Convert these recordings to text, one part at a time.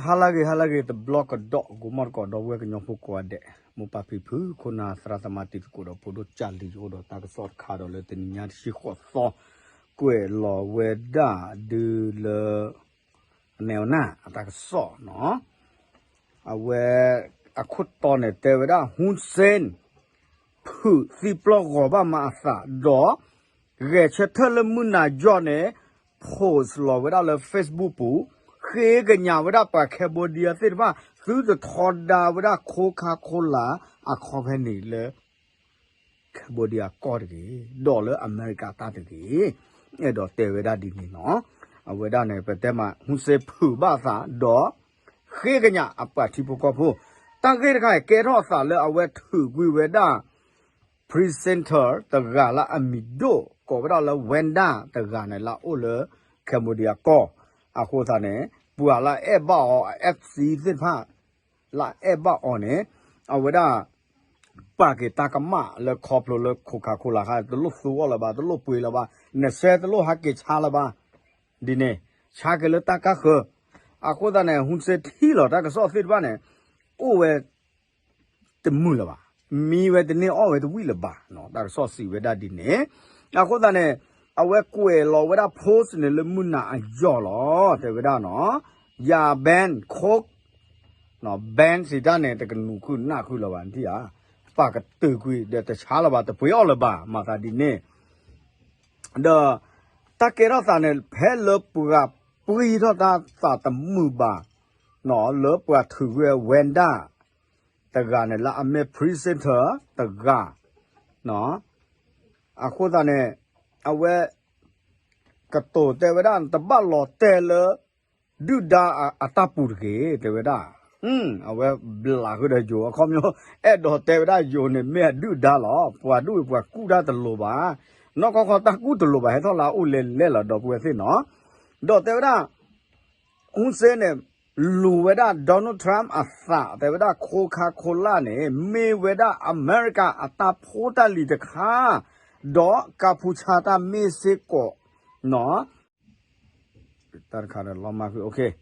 ဟါလၢအဂ့ၤ ဟါလၢအဂ့ၤ တဘျီကဒီး ဂီၤမီၢ်တကိး ဒီပုၢ်ဝဲၢ်ကညီဖိကိးဂၤဒဲး မိၢ်ပၢ်ဖံဖု ခိၣ်နၢ်သရၣ်သမါတံၤသကိးဒီးဖိဒိၣ်ကၢ်လံၤ အိၣ်ဒီးတၢ်ကစီၣ်တခါဒီးလၢတနံၤညါတဆံဃိးသီ ကွဲးလီၤဝဲဒၣ်ဒုလၢ အနဲအီနၢ်အတၢ်ကစီၣ်နီၤ အဝဲ အခိၣ်တီန့ၣ် တဲဝဲဒၣ် ဟူစ့ၣ် ဖုးသံပျီၢ်ဂီၤဘၣ်မၤအသးဒီး ဂဲၤဆၢထၢၣ်လၢမုၢ်နၤယီၢ်န့ၣ် post လီၤဝဲဒၣ်လၢ Facebook ပူၤ ဃ့ကညးဝဲဒၣ်ပှၤ Cambodia သ့ၣ်တဖၣ် သုတထီဒါဝဲဒၣ် Coca-Cola အခီဖဲန့ၣ်လၢ Cambodia ကီၢ်တဂ့ၤ ဒီးလၢအမဲရကၤတၢ်တဂ့ၤ အဲၣ်ဒိးတဲဝဲဒၣ်ဒ်န့ၣ်နီၤ အဝဲဒၣ်န့ၣ် ပတဲမး ဟူစ့ၣ်ဖုးဘၣ်အသးဒီး ဃ့ကညးအပှၤထံဖိကီၢ်ဖိ တၢ်ဂ့ၢ်တခါအံၤ ကဲထီၣ်အသးလၢအဝဲထုးကွံာ်ဝဲဒၣ် presenter တဂၤလၢအမံၤဒိၣ် ကိးဝဲဒၣ်လၢ Wanda တဂၤန့ၣ် လၢအအိၣ်လၢ Cambodia ကီၢ် အဃိသတးန့ၣ် ပှၤလၢအအဲၣ်ဘၣ်အီၤ FC သ့ၣ်တဖၣ် လၢအအဲၣ်ဘၣ်အီၤန့ၣ် အဝဲဒၣ် ပာ်က့ၤတၢ်ကမၣ်လၢခီဖျိလၢ Coca-Cola ခါ တလိၣ်သူအီၤလၢၤဘၣ် တလိၣ်ပှ့ၤလၢၤဘၣ် နဆဲတလိၣ်ဟးက့ၤဆါလၢၤဘၣ် ဒ်န့ၣ် ဆါက့ၤလၢတၢ်ကါဃၢၤ အဃိသတးန့ၣ် ဟူစ့ၣ်ထံၣ်လီၤတၢ်ကစီၣ်သ့ၣ်တဖၣ်န့ၣ် အိၣ်ဝဲ တမုာ်လၢၤဘၣ် မံဝဲတန့ၢ်အီၣ်ဝဲတဝံၣ်လၢၤဘၣ် တၢ်ကစီၣ်စံးဝဲဒၣ်ဒ်န့ၣ် အဃိသတးန့ၣ် အဝဲကွဲးလီၤဝဲဒၣ် post န့ၣ်လၢမုၢ်နၤအယီၢ်လီၤ တဲဝဲဒၣ်နီၤ ယၤ ban Coke ban စံးတၢ်န့ၣ် တကနူးခုနၢ်ခုလၢၤဘၣ် နထံၣ်ဧါ ပာ်ကတုာ်ကွံာ်ဒီးတဆါလၢၤဘၣ် တပှ့ၤအီၣ်လၢၤဘၣ် မၤသးဒ်န့ၣ် ဒီး တၢ်ကဲထီၣ်သးန့ၣ် ဖဲလၢပှၤပှံၢ်ထီၣ်တၢ်သးတမုာ်ဘၣ် လၢပှၤထုးကွံာ် Wanda တဂၤန့ၣ် လၢအမ့ၢ် presenter တဂၤ အဃိသတးန့ၣ် အဝဲ ကတိၤတဲဝဲဒၣ် တဘၣ်လီၤတဲာ်လၢ ဒုၣ်ဒါအတၢ်ပူၤတဂ့ၤ တဲဝဲဒၣ် အဝဲဘျးဃုာ်ဒီးယိၤ အခီပညီ အဲၣ်ဒိးတဲဝဲဒၣ်ယိၤန့ၣ် မ့ၢ်အဒုၣ်ဒါလီၤ ပှၤဒူၣ်ပှၤကူၣ်တၢ်တလိၤဘၣ် နီၢ်ကီၢ်ခီတၢ်ကူၣ်တလိၤဘၣ် ဟဲထီၣ်လၢအအိၣ်လဲၤလဲၤလီၤ ဒီပုၢ်ဝဲၢ်သ့ၣ်နီၤ ဒီးတဲဝဲဒၣ် ဟူစ့ၣ်န့ၣ် လူၤဝဲဒၣ် Donald Trump အသး တဲဝဲဒၣ် Coca-Cola န့ၣ် မ့ၢ်ဝဲဒၣ်အမဲရကၤအတၢ်ဖိတၢ်လံၤတခါ ဒီးကါဖူဆါတၢ်မ့ၢ်စ့ၢ်ကီး တၢ်တခါဒီးလီၤမၢ်ကွံာ် ဒီး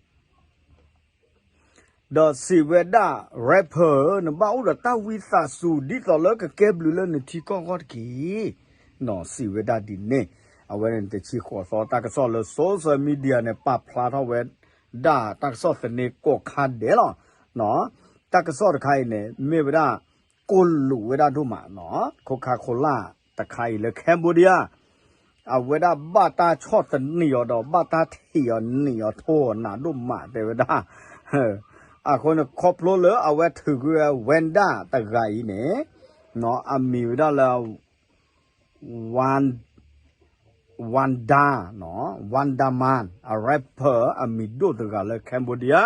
စံးဝဲဒၣ် rapper နဘၣ်အိၣ်ဒီးတၢ်ဝံသးစူၤ ဒ်သိးလၢကကဲဘျုးလၢနထံကီၢ်အဂီၢ်တက့ၢ် စံးဝဲဒၣ်ဒ်န့ၣ် အဝဲန့ၣ်တဆံဃိးသီ တၢ်ကစီၣ်လၢ social media န့ၣ် ပာ်ဖျါထီၣ်ဝဲဒၣ် တၢ်ကစီၣ်သန့ကိးခါဒဲးလီၤ တၢ်ကစီၣ်တခါအံၤန့ၣ် မ့ၢ်ဝဲဒၣ် ကိၢ်လူးဝဲဒၣ်ဒိၣ်မးနီၤ Coca-Cola တခါအံၤလၢ Cambodia အဝဲဒၣ်ဘၣ်တၢ်ဆီၣ်သနံးအီၤဒီး ဘၣ်တၢ်ထံးအီၤနံၤအီၤထိၣ်အီၤနးဒိၣ်မး တဲဝဲဒၣ် အဃိန့ၣ် ခီဖျိလၢအဝဲထုးကွံာ်ဝဲ Wanda တဂၤအံၤန့ၣ် အမံၤဝဲဒၣ်လၢ Wanda နီၤ Wanda Man အ rapper အမံၤဒိၣ်တဂၤလၢ Cambodia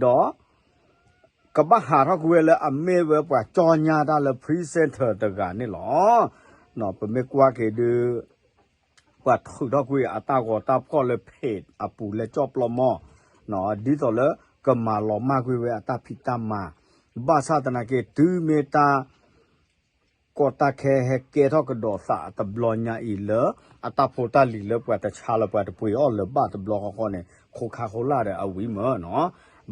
ဒီး ကဘၣ်ဟးထီၣ်ကွံာ်ဝဲလၢအမ့ၢ်ဝဲပှၤကၠီညါတၢ်လၢ presenter တဂၤန့ၣ်လီၤ. ပမ့ၢ်ကွၢ်က့ၤဒုး ပှၤထုးထီၣ်ကွံာ်အတၢ်ဂီၤတၢ်ဖီၣ်လၢ page အပူၤလၢကၠီၣ်ပျီမီၢ် ဒ်သိးလၢကမၤလီၤမၢ်ကွံာ်ဝဲအတၢ်ဖံးတၢ်မၤ ဘၣ်ဆၣ်သနာ်က့ တုၤမ့ၢ်တၢ် ကီၢ်တၢ်ခဲဟဲကဲထီၣ်ကဒီးသးတဘျီညါအံၤလၢ အတၢ်ဖိတၢ်လံၤလၢပှၤတဆါလၢပှၤတပှ့ၤအီၣ်လၢၤဘၣ်တဘျီဃီဃီန့ၣ် Coca-Cola ဒီးအဝံၤမၢနီၤ.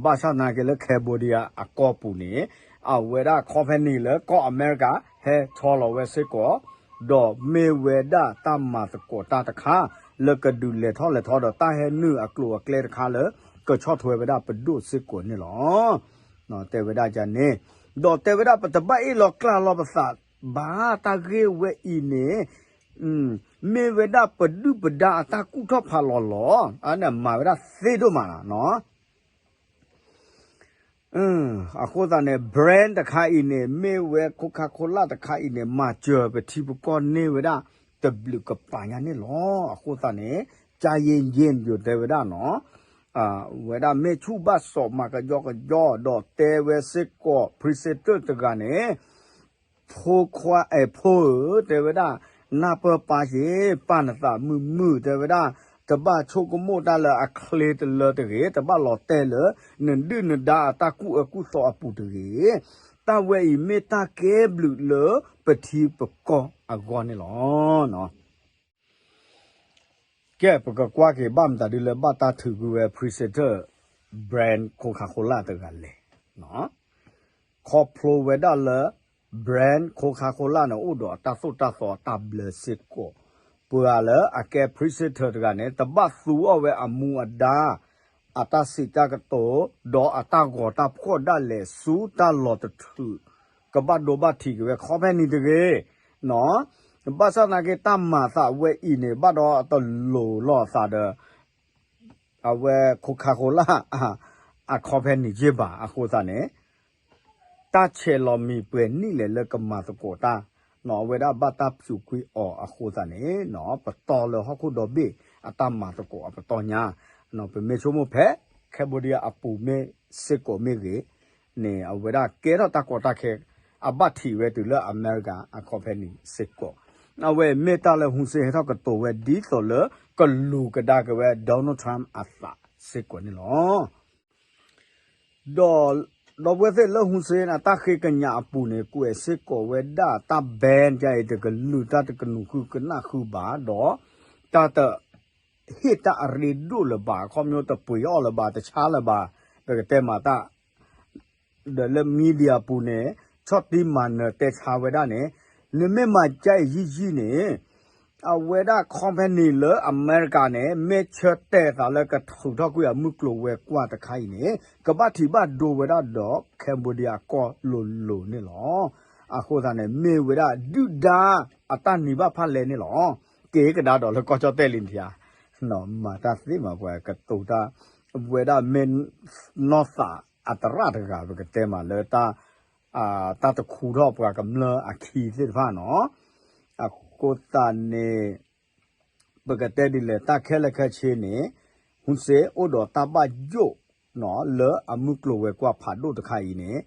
ဘၣ်ဆၣ်သနာ်က့လၢ Cambodia အကီၢ်ပူၤန့ၣ် အဝဲဒၣ် company လၢကီၢ်အမဲရကၤ ဟဲဆီလီၤဝဲစ့ၢ်ကီး ဒီးမ့ၢ်ဝဲဒၣ်တၢ်မၤသကိးတၢ်တခါ လၢကဒုးလဲၤထီၣ်လဲၤထီဒီးတၢ်ဟဲနုာ်အကျိၤအကျဲတခါလၢ ကဆီၣ်ထွဲဝဲဒၣ်ပဒိၣ်စ့ၢ်ကီးန့ၣ်လီၤ. တဲဝဲဒၣ်ဒ်န့ၣ် ဒီးတဲဝဲဒၣ်ပတဘၣ်အ့ၣ်လီၤကျါလီၤပသးဘၣ် တၢ်ဂ့ၢ်ဝဲအံၤန့ၣ် မ့ၢ်ဝဲဒၣ်ပဒုၣ်ပဒါအတၢ်ကူၣ်ထီၣ်ဖးလီၤလီၤ. အန့ၣ်မၤဝဲဒၣ်သ့ဒိၣ်မးလီၤနီၤ. အဃိသတးန့ၣ် brand တခါအံၤန့ၣ် မ့ၢ်ဝဲ Coca-Cola တခါအံၤန့ၣ် မၤစၢၤပထံပကီၢ်န့ၢ်ဝဲဒၣ် တဘျုးကပၤညါန့ၣ်လီၤ. အဃိသတးန့ၣ် ကယ့ယ့ယိၤတဲဝဲဒၣ်နီၤ ဝဲဒၣ်မ့ၢ်ဆူၣ်ဘၣ်စီၤမၤကယီကယီ ဒီးတဲဝဲစ့ၢ်ကီး presenter တဂၤန့ၣ် ဖိခွါအဲၣ်ဖိဧၢ တဲဝဲဒၣ် နၢ်ပၢၢ်ပၢ်က့ၤ ပၢ်နသးမုာ်မုာ် တဲဝဲဒၣ် တဘၣ်ဆိကမိၣ်တၢ်လၢအချ့တလၢတဂ့ၤ တဘၣ်လီၤတဲာ်လၢ နဒုၣ်နဒါအတၢ်ကူၣ်အၢကူၣ်သီအပူၤတဂ့ၤ တၢ်ဝဲအံၤမ့ၢ်တၢ်ကဲဘျုးလၢပထံပကီၢ်အဂီၢ်န့ၣ်လီၤ. ကဲ ပကကွၢ်က့ၤဘၣ်မတၤဒ်လဲၣ် ဘၣ်တၢ်ထုးကွံာ်ဝဲ presenter brand Coca-Cola တဂၤလဲၣ်. ခီဖျိဝဲဒၣ်လၢ brand Coca-Cola န့ၣ် အိၣ်ဒီးအတၢ်သိၣ်တၢ်သီအတၢ်ဘျၢစ့ၢ်ကီး, ပှၤလၢအကဲ president တဂၤန့ၣ် တဘၣ်သူအီၤဝဲအမူအဒါ အတၢ်စံးတၢ်ကတိၤ ဒီးအတၢ်ဂီၤတၢ်ဖှီၣ်ဒၣ်လဲာ်ဆူတၢ်လီၢ်တထုး ကဘၣ်ဒိဘၣ်ထံးက့ၤဝဲ company တဂ့ၤ. ဘၣ်ဆၣ်သနာ်က့ တၢ်မၤသးဝဲအံၤန့ၣ် ဘၣ်ဒီးတလိၤလိာ်သးဒီး အဝဲ Coca-Cola အ company ယ့ၢ်ဘၣ်အဃိသတးန့ၣ် တၢ်ဆဲးလီၤမံၤပှဲၤနံၣ်လဲၣ်လၢကမၤသကိးတၢ်, အဝဲဒၣ်ဘၣ်တၢ်ဖၠူးကွံာ်အီၤအဃိသတးန့ၣ် ပတီၢ်လၢဟီၣ်ခိၣ်ဒီဘ့ၣ်အတၢ်မၤသကိးအပတီၢ်ညါ, ပမ့ၢ်ဆိကမိၣ်ဖဲ Cambodia အပူၤမ့ၢ်စ့ၢ်ကီးမ့ၢ်ဂ့ၤန့ၣ် အဝဲဒၣ်ကဲထီၣ်တၢ်ကီတၢ်ခဲ အဘၣ်ထံးဝဲတုၤလၢအမဲရကၤအ company စ့ၢ်ကီး, အဝဲမ့ၢ်တၢ်လၢ Hun Sen ဟဲထီၣ်ကတိၤဝဲဒ်သိးလၢကလူၤကဒါက့ၤဝဲ Donald Trump အသးစ့ၢ်ကီးန့ၣ်လီၤ. ဒီး ဒီပုၢ်ဝဲၢ်သ့ၣ်လၢ Hun Sen အတၢ်ဃ့ကညးအပူၤန့ၣ် ကွဲးစ့ၢ်ကီးဝဲဒၣ်တၢ် ban ဒ်အံၤ တကလုာ်တၢ်တကနူၤဃုကနၣ်ဃုဘၣ် ဒီး တၢ်တ ဟ့ၣ်တၢ်အရ့ဒိၣ်လၢၤဘၣ်, အခီပညီတပှ့ၤအီၤလၢၤဘၣ်, တဆါလၢၤဘၣ်, ပကတဲမၤတၢ် ဒီးလၢ media ပူၤန့ၣ် ဆီၣ်တံၢ်မၤနၢၤတဲဆါဝဲဒၣ်န့ၣ် နမ့ၢ်မၤကါအံၤယံာ်ယံာ်န့ၣ် အဝဲဒၣ် company လၢအမဲရကၤန့ၣ် မ့ၢ်ဆၢတဲာ်သးလၢကထုးထီၣ်ကွံာ်အမုၢ်ကျိၤဝဲၤကွာ်တခါအံၤန့ၣ် ကဘၣ်ထံးဘၣ်ဒိဝဲဒၣ်ဒီး Cambodia အကီၢ်လိၤလိၤန့ၣ်လီၤ. အဃိသတးန့ၣ် မ့ၢ်ဝဲဒၣ်ဒုၣ်ဒါအတၢ်နံၤဘၣ်ဖၣ်လဲၣ်န့ၣ်လီၤ. က့ၤကဒါဒီးလၢကီၢ်ကၠီၣ်တဲၣ်လံနထံဧါ, မၤတၢ်သ့မးပှၤကတိၤတၢ် ဝဲဒၣ်မ့ၢ်နီၢ်သးအသရၣ်တဂၤ ပကတဲမးလၢ တၢ်တခူထီၣ်ပှၤကမျၢၢ်အခံသ့ၣ်တဖၣ်နီၤ. အဃိသတးန့ၣ် ပကတဲဒ်လဲၣ် တၢ်ခဲလၢာ်ခဲဆ့န့ၣ် Hun Sen အိၣ်ဒီးတၢ်ဘၣ်ယိၣ် လၢအမုၢ်ကျိၤဝဲၤကွာ်ဖးဒိၣ်တခါအံၤန့ၣ်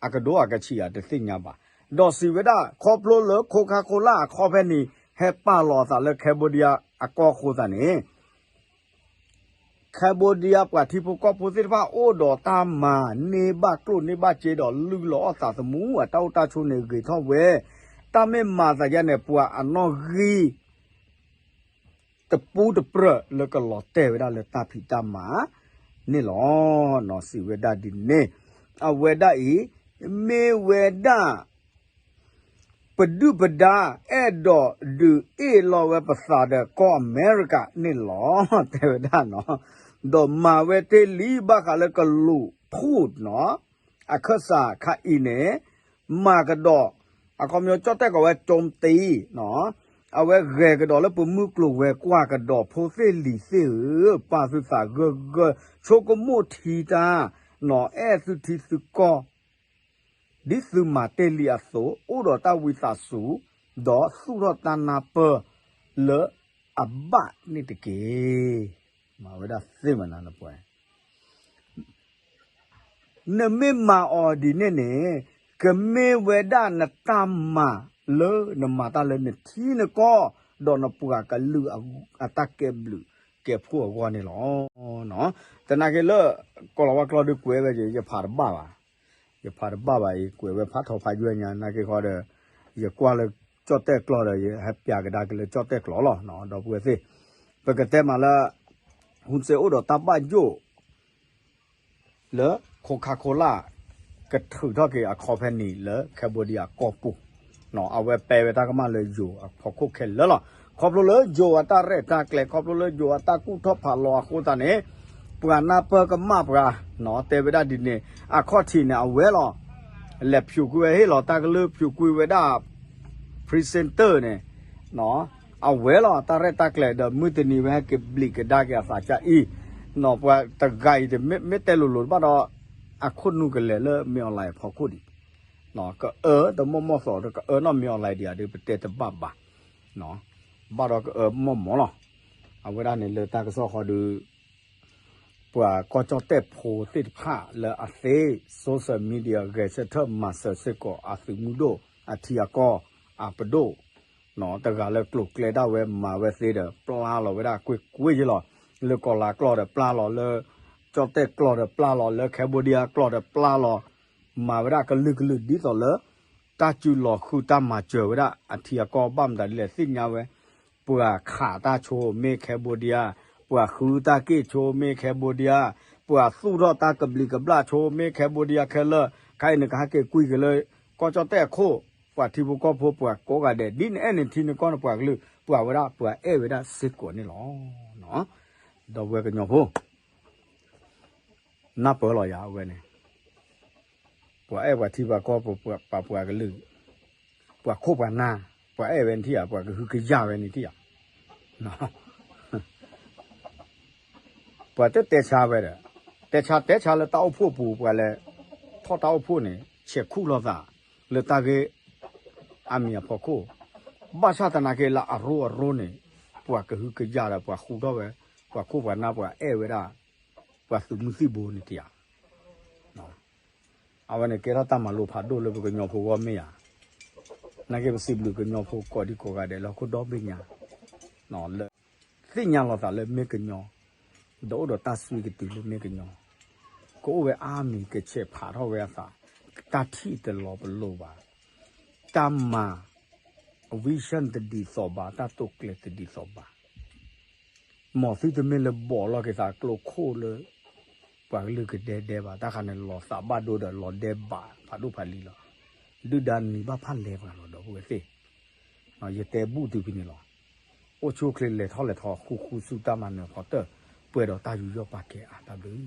အကဒိအကဆံးအတသ့ၣ်ညါဘၣ်. ဒီးစံးဝဲဒၣ် ခီဖျိလၢ Coca-Cola အ company ဟဲပာ်လီၤအသးလၢ Cambodia အကီၢ်အဃိသတးန့ၣ် Cambodia ပှၤထံဖိကီၢ်ဖိသ့ၣ်တဖၣ် အိၣ်ဒီးတၢ်မၤန့ၢ်ဘၣ်ကျိၣ်န့ၢ်ဘၣ်စ့ဒီး လုၢ်လီၤအီၣ်သးသမူ အတၢ်အိၣ်တၢ်ဆိးန့ၣ်ဂ့ၤထီၣ်ဝဲ, တၢ်မ့ၢ်မၤသးယါန့ၣ် ပှၤအနီၣ်ဂံၢ် တပူၤတပြၢးလၢကလီၤတဲာ်ဝဲဒၣ်လၢတၢ်ဖံးတၢ်မၤ န့ၣ်လီၤ. စံးဝဲဒၣ်ဒ်န့ၣ် အဝဲဒၣ်အံၤ မ့ၢ်ဝဲဒၣ် ပဒုၣ်ပဒါ အဲၣ်ဒိးဒုးအ့ၣ်လီၤဝဲပသးဒီးကီၢ်အမဲရကၤန့ၣ်လီၤ တဲဝဲဒၣ်နီၤ. ဒီးမၤဝဲတ့ၢ်လံဘၣ်ဃးလၢကလူး Putin နီၤ အခၢၣ်စးခါအံၤန့ၣ် မၤကဒီး အခီပညီကၠီၣ်တဲၣ်ကိးဝဲ ကၠိတံ အဝဲဂဲၤကဒီးလၢပမုၢ်ကျိၤဝဲၤကွာ်ကဒီး ဖိသ့ၣ်လံၤသ့ၣ်ဧၢ, ပာ်သုသးဂၢၢ်ဂၢၢ် ဆိကမိၣ်ထံတၢ် နီၤ အဲၣ်သုထံသုကီၢ် ဒ်သုမၤတ့ၢ်လံအသိး အိၣ်ဒီးတၢ်ဝံသးစူၤ ဒီးသူၣ်ထီၣ်တၢ်နၢ်ပၢၢ်လၢအဘၣ်န့ၣ်တက့ၢ်. မၤဝဲဒၣ်သ့မနၤလၢပှဲၤ နမ့ၢ်မၤအီၤဒ်န့ၣ်န့ၣ် ကမ့ၢ်ဝဲဒၣ်နတၢ်မၤလၢနမၤတၢ်လၢနထံနကီၢ် ဒီးနပှၤကလုာ်အတၢ်ကဲဘျုးကဲဖှိၣ်အဂီၢ်န့ၣ်လီၤ. သနာ်က့လၢ ကီၢ်လီၤဝါကျီၢ်ဒုးကွဲးဝဲ ယဖးတဘၣ်ဘၣ်, ယဖးတဘၣ်ဘၣ်အံၤ ကွဲးဝဲဖးထီဖးယွဲၢ်ညါ နာ်က့ဃီဒီး ယကွၢ်လၢကၠီၣ်တဲၣ်ကျီၢ်ဒီး ယဟဲပျးကဒါက့ၤလၢကၠီၣ်တဲၣ်ကျီၢ်လီၤ. ဒီပုၢ်ဝဲၢ်သ့ၣ် ပကတဲမးလၢ Hun Sen အိၣ်ဒီးတၢ်ဘၣ်ယိၣ် လၢ Coca-Cola ကထုးထီၣ်က့ၤအ company လၢ Cambodia ကီၢ်ပူၤ, အဝဲပဲဝဲတၢ်ကမၣ်လၢယိၤအဖီခိၣ်ခဲလၢာ်လီၤ. ခီဖျိလၢယိၤအတၢ်ရဲၣ်တၢ်ကျဲၤ ခီဖျိလၢယိၤအတၢ်ကူၣ်ထီၣ်ဖးလီၤအဃိသတးန့ၣ် ပှၤနၢ်ပၢၢ်ကမၣ်ပှၤ, တဲဝဲဒၣ်ဒ်န့ၣ် အခီၣ်ထံးန့ၣ် အဝဲလီၤ လဲၤဖၠူးကွံာ်ဝဲဟ့ၣ်လီၤတၢ်ကလုၢ်ဖၠူးကွံာ်ဝဲဒၣ် presenter န့ၣ် အဝဲလီၤ တၢ်ရဲၣ်တၢ်ကျဲၤဒီး မုၢ်တနံၤဝဲဟဲက့ၤဘျံးကဒါက့ၤအသးကါအံၤ, ပှၤတဂၤအံၤ မ့ၢ်တဲလိၤလိၤတဘၣ်ဒီး အခိၣ်နူာ်ကလဲၤလၢ မင်းအောင်လှိုင် အဖီခိၣ်ဒံး, ကအၢတမီၢ်မီၢ်သိးဒီး ကအၢနီၢ် မင်းအောင်လှိုင် ဒံးဧါဒီး ပတဲတဘၣ်ဘၣ်, ဘၣ်ဒီးကအၢမီၢ်မီၢ်လီၤ. အဝဲဒၣ်န့ၣ်လၢတၢ်ကစီၣ်ဃီဒီး ပှၤကီၢ်ကၠီၣ်တဲၣ်ဖိသ့ၣ်တဖၣ်လၢအသ့ social media ဂဲၤဆၢထၢၣ်မၤစၢၤစ့ၢ်ကီးအသုးမုၢ်ဒိၣ် အထံအကီၢ် အပဒိၣ် တဂၤလၢကျိၤကျဲဒၣ်ဝဲမၤဝဲသ့ဒီး ပျၢ်လီၤဝဲဒၣ်ကွ့ၢ်ကွ့ၢ်ယလီၤ. လၢကီၢ်လၤကျီၢ်ဒီးပျၢ်လီၤ လၢကၠီၣ်တဲၣ်ကျီၢ်ဒီးပျၢ်လီၤ လၢ Cambodia ကျီၢ်ဒီးပျၢ်လီၤ မၤဝဲဒၣ်ကလုာ်ကလုာ်ဒ်သိးလၢ တၢ်စုလီၤဃုတၢ်မၤစၢၤဝဲဒၣ်အထံအကီၢ် ဘၣ်မတၤဒ်လဲၣ်သ့ၣ်ညါဝဲ ပှၤခးတၢ်ဆိမ့ၢ် Cambodia, ပှၤဃုတၢ်က့ၣ်ဆိမ့ၢ် Cambodia, ပှၤသူၣ်ထီၣ်တၢ်ကဘျံးကဘျၣ်ဆိ မ့ၢ် Cambodia ခဲလၢာ်, ခဲအံၤနကဟဲက့ၤကွံာ်က့ၤလၢ ကီၢ်ကၠီၣ်တဲၣ်အခိၣ်, ပှၤထံဖိကီၢ်ဖိ ပှၤကိးဂၤဒဲး, ဒ်နအဲၣ်နထံနကီၢ်န့ၣ် ပှၤကလုာ်, ပှၤဝဲဒၣ် ပှၤအဲၣ်ဝဲဒၣ်စ့ၢ်ကီးန့ၣ်လီၤ. ဒီပုၢ်ဝဲၢ်ကညီဖိ နၢ်ပၢၢ်လီၤယၤအဝဲန့ၣ်, ပှၤအဲၣ်ပှၤထံပှၤကီၢ် ပှၤပှၤကလုာ်, ပှၤခိၣ်ပှၤနၢ်, ပှၤအဲၣ်ဝဲန့ၣ်ထံၣ်ဧါ, ပှၤကဟုကယာ်ဝဲန့ၣ်ထံၣ်ဧါ. ပှၤတတဲဆါဝဲဒီး, တဲဆါတဲဆါလၢတၢ်အိၣ်ဖှိၣ်ပူၤ ပှၤလဲၤထီၣ်တၢ်အိၣ်ဖှိၣ်န့ၣ် ဆဲးခူၣ်လိာ်သးလၢတၢ်ဂ့ၢ်အါမံၤအဖီခိၣ်, ဘၣ်ဆၣ်သနာ်က့လၢအရိအရိန့ၣ် ပှၤကဟုကယာ်ဒီးပှၤဃူထီၣ်ဝဲ, ပှၤခိၣ်ပှၤနၢ် ပှၤအဲၣ်ဝဲဒၣ် ပှၤသုးမုၢ်သံၣ်ဘိန့ၣ်ထံၣ်ဧါ. အဝဲန့ၣ်ကဲထီၣ်တၢ်မၤလိဖးဒိၣ်လၢပကညီဖိဂီၢ်မ့ၢ်ဧါ. နာ်က့ပစံးဘျုးကညီဖိကိးဒံကိးဂၤဒဲးလၢဟီၣ်ခိၣ်ဒီဘ့ၣ်ညါ, လၢ သ့ၣ်ညါလီၤသးလၢမ့ၢ်ကညီ, ဒီးအိၣ်ဒီးတၢ်စူၢ်ကတုၤလၢမ့ၢ်ကညီ, ကအိၣ်ဝဲအါမံၤ ကဆဲးဖးထီၣ်ဝဲအသး, တၢ်ထံၣ်တလီၤပလိာ်ဘၣ်, တၢ်မၤ vision တဒ်သိးဘၣ်, တၢ်တိာ်ကျဲၤတဒ်သိးဘၣ်. မ်သုတမ့ၢ်လၢဘီးလီၤက့ၤသးကျိခိၣ်လၢ ပှၤကလုာ်ကဒဲဒဲဘၣ်, တၢ်ခါန့ၣ်လီၤသးဘၣ်ဒိဒီးလီၤဒဲဘးဖးဒိၣ်ဖးလံၤလီၤ. ဒုၣ်ဒါနံၤဘၣ်ဖၣ်လဲၤပှၤလီၤ ဒီပုၢ်ဝဲၢ်သ့ၣ်, ယတဲဘူၣ်တုၤဖဲန့ၣ်လီၤ. အိၣ်ဆူၣ်အိၣ်ချ့လဲၤထီၣ်လဲၤထီ ဃူဃူဆူတၢ်မၤနၢၤဖီတၢၢ်, ပှဲၤဒီးတၢ်ယူးယီၣ်ပာ်ကဲအါ တၢ်ဘျုး